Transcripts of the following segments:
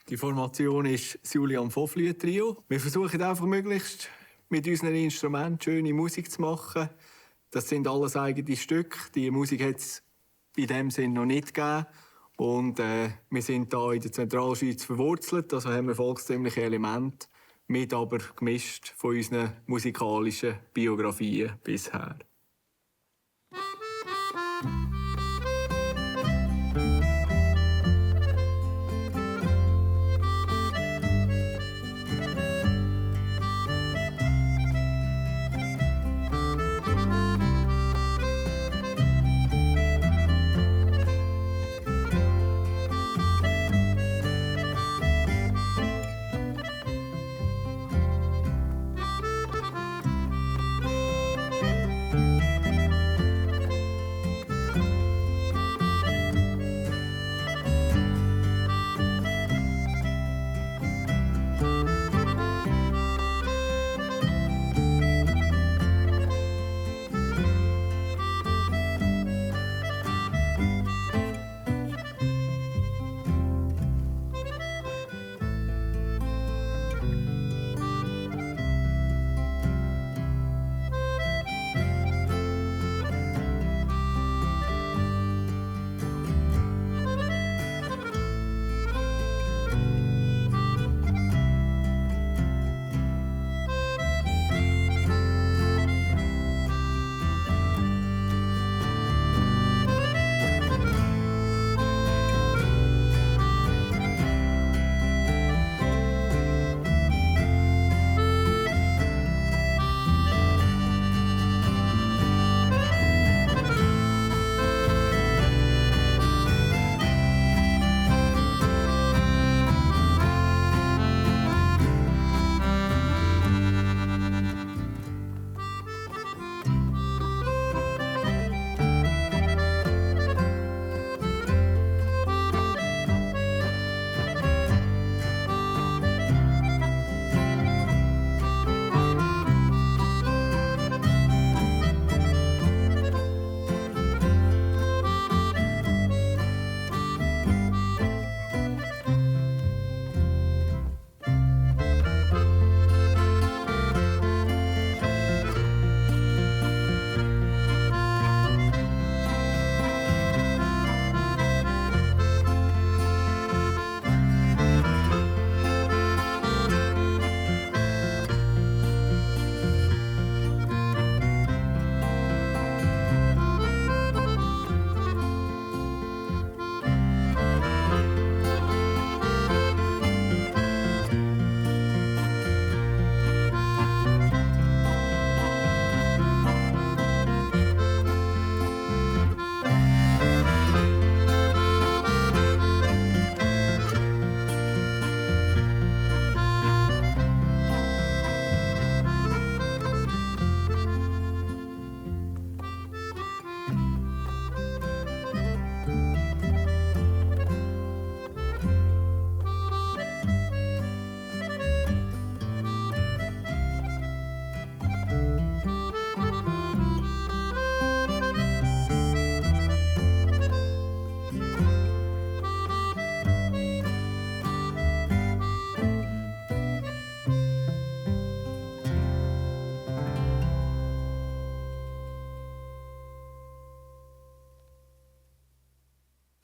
Die Formation ist das Julian Vofflüh Trio. Wir versuchen einfach möglichst mit unseren Instrumenten schöne Musik zu machen. Das sind alles eigene Stücke. Die Musik hat es in dem Sinn noch nicht gegeben. Und wir sind hier in der Zentralschweiz verwurzelt. Also haben wir volkstümliche Elemente, mit aber gemischt von unseren musikalischen Biografien bisher.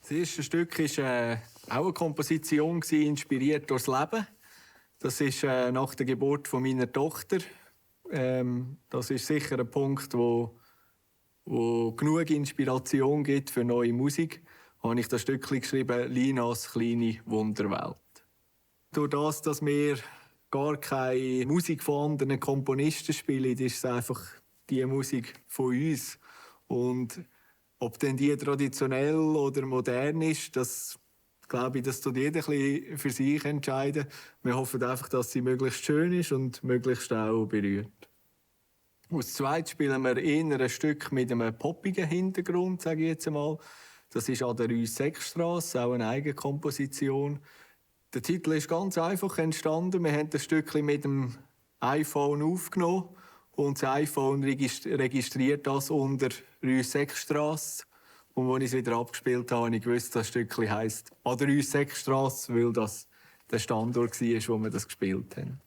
Das erste Stück war auch eine Komposition, inspiriert durch das Leben. Das ist nach der Geburt von meiner Tochter. Das ist sicher ein Punkt, wo genug Inspiration gibt für neue Musik. Habe ich das Stück geschrieben, «Linas kleine Wunderwelt». Durch das, dass wir gar keine Musik von anderen Komponisten spielen, ist es einfach die Musik von uns. Und ob denn die traditionell oder modern ist, das glaube ich, das tut jeder ein bisschen für sich entscheiden. Wir hoffen einfach, dass sie möglichst schön ist und möglichst auch berührt. Als zweites spielen wir eher ein Stück mit einem poppigen Hintergrund, sage ich jetzt einmal. Das ist an der Rue-Sechstrasse, auch eine Eigenkomposition. Der Titel ist ganz einfach entstanden. Wir haben das Stückchen mit dem iPhone aufgenommen und das iPhone registriert das unter Rue-Sechstrasse. Und als ich es wieder abgespielt habe, habe ich gewusst, das Stückchen heisst «An der Rue-Sechstrasse», weil das der Standort war, wo wir das gespielt haben.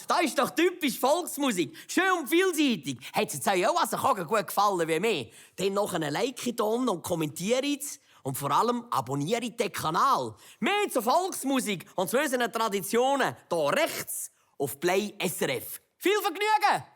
Das ist doch typisch Volksmusik. Schön und vielseitig. Hat es jetzt euch auch also gut gefallen wie mir? Dann noch einen Like da und kommentiert. Und vor allem abonniert den Kanal. Mehr zur Volksmusik und zu unseren Traditionen hier rechts auf Play SRF. Viel Vergnügen!